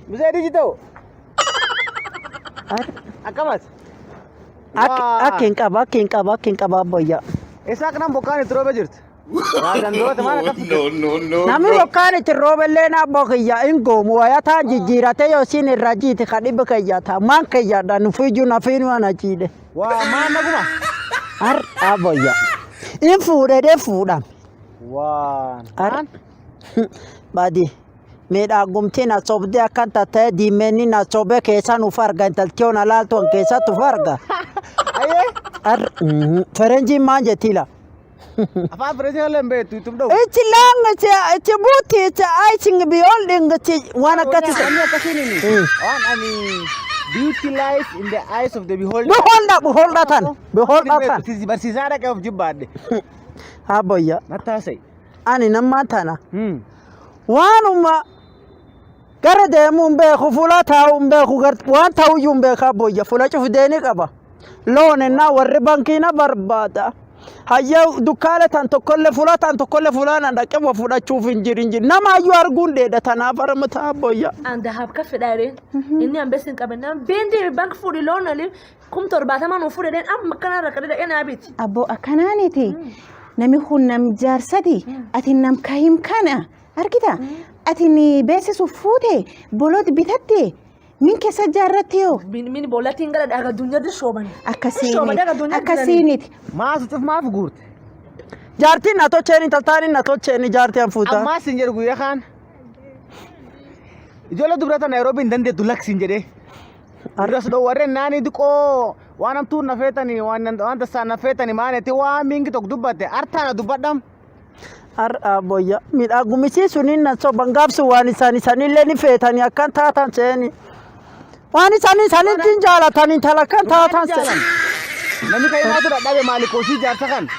Mzee Digital. Akkamas. Akka hin qaba, akka hin qaba, akka hin qaba abboyya. Isaa kanan bokkaan itti roobe jirti. Waa gandoota maal akka No, no, no, Namni no. bokkaan itti roobellee abboo kiyya hin goomu wayataan jijjiirate yoo isin irra jiiti ka dhibba keeyyata maan keeyyadha nufiyyuu nafiinu ana jiidhe. Waa maan naguma. Har abboyya. In fuudhe dhe fuudhame. Waan. Har badi. Miidhagumti na sobdee akkan tatta'e diimeenni na sobee keessa nuuf arga intaltiyoo na laaltu an keessatti uf arga. Ayyee. Har ferenjiin maan jettila. Afaan Fireesii illee hin beektu itti dha'u. It's long, it's beauty, it's icing beholding, it's waan akkasii. Wanni akkasiin inni. Waan ani beauty lies in the eyes of the beholder. Beholder, beholder tan, beholder tan. Si barsiisaa dhaqee of jibbaadhe. Abboyya, Nattaasa'e. ani nammaa tana. Waanuma gara deemuu hin beeku, fuula taa'uu hin beeku, waan ta'uyyuu hin beeku abboyya, fuula cufdeeni qaba. Loon ennaa warri bankii na barbaada. Hayya dukkaana tan tokkollee fuula tan tokkollee fuulaan dhaqee wa fudhachuuf hin jiru hin jiru. Nama iyyuu arguun dheedha tanaaf harma abboyya. An dahaab ka fedha jedheen. Inni an beesin qabe naan beendi bank fuudhi loon ali 70,000 nuu fuudhe jedheen amma akkana rakkate dhaqee naa biti. Abboo akkanaaniti. Namni kun nam jaarsati. Ati nam kahim kana argita. Ati ni beeksisuuf fuute bolooti bitatte min keessa jaarratte yoo. Min boollattiin gara dhaga addunyaatti shooban. Akkasiiniti. Akkasiiniti. Maas cuf maaf guurte. Jaartiin na tolcheen intaltaaniin na tolcheen jaartii an fuuta. Ammaas hin jedhu guyyaa kaan. Ijoollee dubartoota Naayiroobii hin dandeettu laksi hin jedhee. Irras dhoowwarreen naanii diqoo waan hamtuun na feetanii waan waan tassaan na feetanii maanetti waan mingi tokko dubbatte artaana dubbadham. Har'a boyya miidhagumisii suniin na soban gaafsu waan isaan isaanillee ni feetanii akkan taatan seeni. Waan isaan isaanitti jaalatan intala akkan taatan seeni. Namni kan himaatu dadhabe maali koosii jaarsa kan.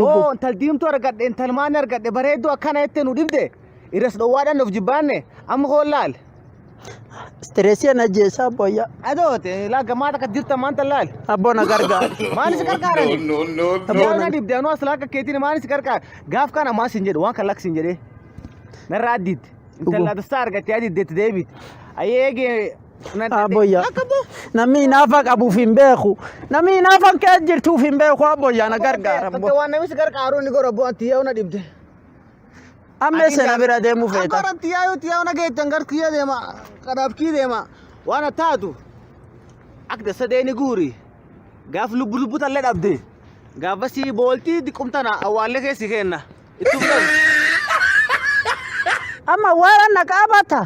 Oo intal diimtuu argadhe intal maani argadhe bareedduu akkana jettee nu dhibde irras dhoowwaadhaan of jibbaanne amma koo laal. Stressii ana jeessa boyya. Adoote laa gamaa takka jirta maanta laal. Abboo na gargaara. Maali si gargaarani? No, no, no, Yaa no. na dhibde anuu as laakka keetiin maali si gargaara? Gaaf kana maas hin jedhu waan kan laksi hin jedhee. Narraa addiitti. Intala dassaa argattee adiddeetti deebiti. Ayyee eegee. Abboyya. Namni hinaafa qabuuf hin beeku. Namni hinaafan kee jirtuuf hin beeku abboyya na gargaara. Tatte waan namni si gargaaru ni gora bu'an tiyyaa na dhibde. Amma sana bira deemuu feeta. Agora tiyyaa tiyyaa na geettan gar kiyya deema kanaaf kii deema waan taatu akka dasa deeni guuri gaaf lubbu lubbu tallee dhabde gaafa si booltii diqumtana awwaallee keessi kenna. Itti fudhatu. Amma waan na qabata.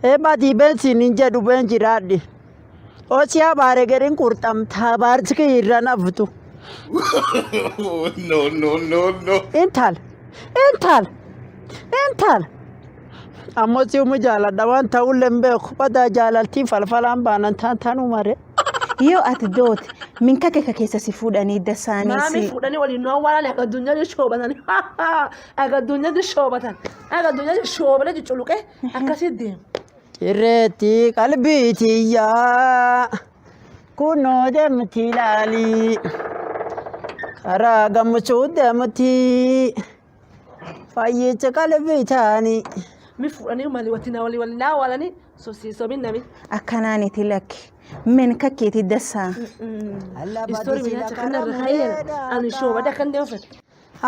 Eebba diibeen hin jedhu been jiraadhi. Hosii abaare gedhin qurxamta abaarsi irra naftu. No, no, no, no. Intal intal intal. Ammoo si'umu jaaladha waan ta'ullee hin beeku. Badaa jaalaltiin falfalaan baanan taan taanuu mare. Yoo ati doote min kake ka keessa si fuudhanii dasaanii Maami si. fuudhanii waliin nu awwaalan akka addunyaatti shoobatan. Akka addunyaatti shoobatan. Akka addunyaatti shoobanii cucculuqee akkasii deemu. Cirreetti qalbii tiyyaa kunoo deemti ilaali. Karaa gammachuu deemti fayyicha qalbii taani. Mi fuudhanii malee waliin walii waliin na awwaalanii sosiisomin nami. Akkanaaniti lakki. Min kakkeeti dasaa. Istoori minaacha kanarra hayyana ani shoobada kan deemu fedha.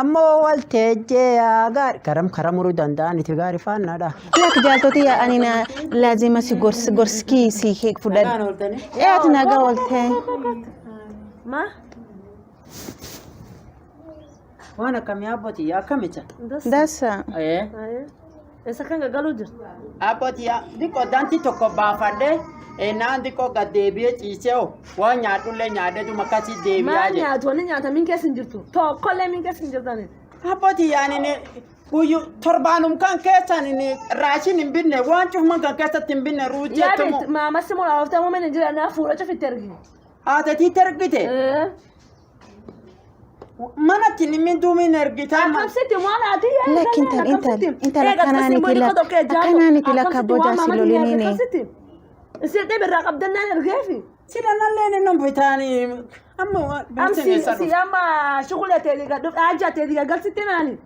Ammoo walteejjee gaari karam karaa muruu danda'an itti gaari faannaadha. Lakki jaaltoti yaa ani na laazima si gorsi gorsikii si fudhadhu. Ee ati nagaa ooltee. Ma? Waan akkamii abbootii akkamita? Dasa. Eessa kan gaggaluu jirtu? Abbootii diqqoo daantii tokko baafadhee naan diqqoo gad deebi'ee ciisee waan nyaadhullee nyaadheetuma akkasii deebi'aa Maal jira. nyaatu wanni nyaata min keessa hin jirtu. Tokkollee min keessa hin jirtani. Abbootii yaani guyyu torbaanum kan keessan raashin hin binne waan cufuman kan keessatti hin binne ruutii Yaa jettumu. beektu maamasi mulaa ooftaa muummeen hin jira naa fuula cufitti ergi. Haatatii tergite. Manatti nimmi duumiin ergitaa. Akkamsitti waan ati Lakki intal intal intal akkanaaniti lakka akkanaaniti lakka booda si loliniini. Isin dhibirraa qabdannaan ergeefi. Sila nallee ni bitaanii amma Am si si amma shughula teeliga dhuf aja teeliga galsitti naani.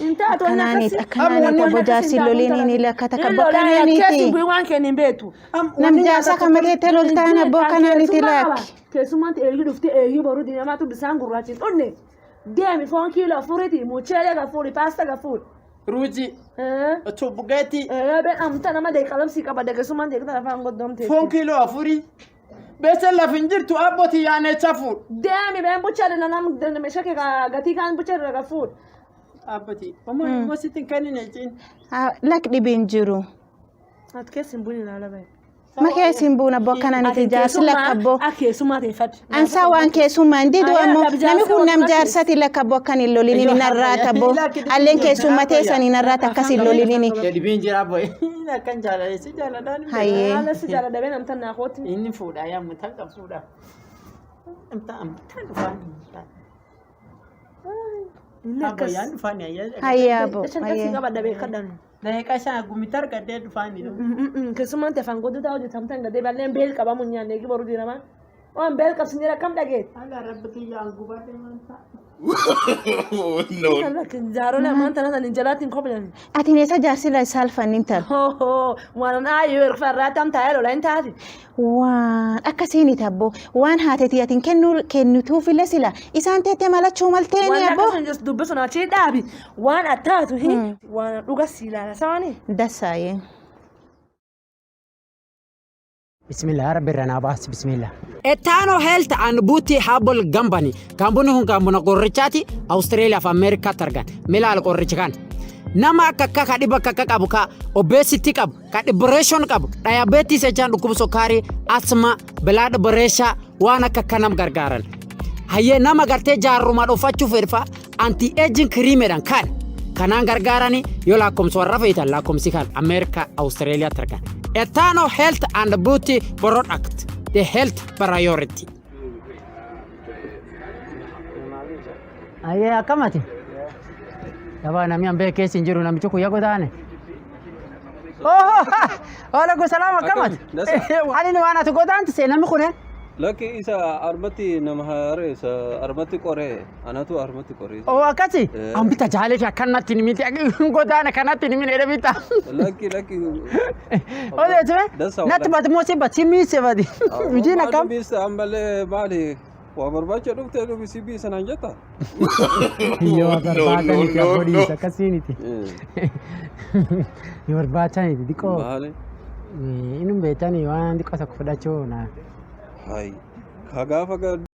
Intaatu wanni Akkanaaniti akkasii. akkanaaniti abbo jaarsi loliin lakka takka abbo Keessi akkanaaniti. bu'ii waan kennin hin beektu. Nam jaarsa kan mateettee loltaan abbo akkanaaniti lakki. Keessummaan eeyyuu dhuftee eeyyuu boruu diinamaatu bisaan gurraachi hin dhunne. Deemi foon kiiloo afuriiti mucheelee gafuuri paasta gafuuri. Ruuzii, tubbugeetii, Ben amta nama deeqalamsii qaba keessummaan deeqta afaan goddomte. foon kiiloo afurii. Beese laf hin jirtu abbootii yaanecha fuudh. Deemi ben buchaadha nam meeshaa kee gatii kaan buchaadha gafuuri. Abbootii, ammoo sitti hin kennine jechuun. Lak dhibiin jiru. Ati keessa hin bu'in ilaala bahe. Ma keessa hin buun abbo akkanaaniti jaarsi lakka abbo. Akka keessummaa ta'e Ansaa waan keessummaan didu Ayyaa, ammoo lab jaarsa namni kun nam wal jaarsati lakka abbo akkan hin lolinin narraata abbo. Alleen keessummaa teessanii narraata akkas hin lolinin. Dhibiin jira abboo. Akkan jaalladhe si jaalladhaan. Hayyee. Haala si jaalladha bee namtan naa kooti. Inni fuudha yaa mutaan kan fuudha. Amtaan amtaan dhufaan. Inni Abbo akkas. yaan dhufaan ayyaa. Hayyee abbo. Shan kasii Hayyee. qaba dhabee kadhannu. Daqiiqaa shan gumita argadhee dhufaan. Keessummaan ta'e afaan goddataa hojjetamtan gadee bal'een beel qabamu nyaanne eegi boruu diinamaa. Waan beel qabsin jira akkam dhageet. Ala rabbi kiyyaan gubadhe maanta. No. Jaarolee ammaan tana sanin jalaatiin koblan. Ati neessa jaarsi la saalfannin tal. Waan aayyoo erfarraa tam taa'ee lola hin taate. Waan akkasiiniti abbo. Waan haateeti atin kennituufillee sila isaan teettee malachuu malteeni Waan abbo. akkasuma jirtu dubbisu na achii dhaabi. Waan attaatu waan dhuga sii ilaala saani. Dassaayee. Bismillah, Rabbi irraa naa baasi, bismillah. Etaano Health and Beauty Herbal Company. Kaampuniin kun kaampuna qorichaati Awustreeliyaa fi Ameerikaatti argan. Milaal qorichi kan. Nama akka akka ka dhiba akka akka qabu ka obesity qabu ka depression qabu diabetes jechaan dhukkuba sukkaarii asma blood pressure waan akka akka nam gargaaran. Hayyee nama gartee jaarruma dhufachuu fedha anti aging cream jedhan kan kanaan gargaarani yoo lakkoomsa warra feetan lakkoomsi kan Ameerikaa Awustreeliyaatti argan. Etano Health and Beauty Product, the health priority. Ayyee akkamati? Dabaa namni an beekee keessa hin jiru namichi kun yaa godaane. Oh, waalaikum salaam akkamati? Ani waan ati godaanti see namni kun Lakki isa armatti nama haare isa armatti qoree anatu armatti qoree. Oh akkasi? An bita jaalee fi akkanatti ni miti godaana kanatti ni mini bita. Lakki lakki. Odeesse? Dansa Natti bati moo si bati miise bati. Hojiin akkam? Miista ammallee maali waa barbaacha dhuftee dhufi si biisa naan jetta. Yoo No, barbaada no, miti no, abboo no. dhiisa akkasiiniti. Ni barbaachaniti xiqqoo. Maali? Inni beektanii waan xiqqoo tokko fudhachuu na. Hayi. Ka gaafa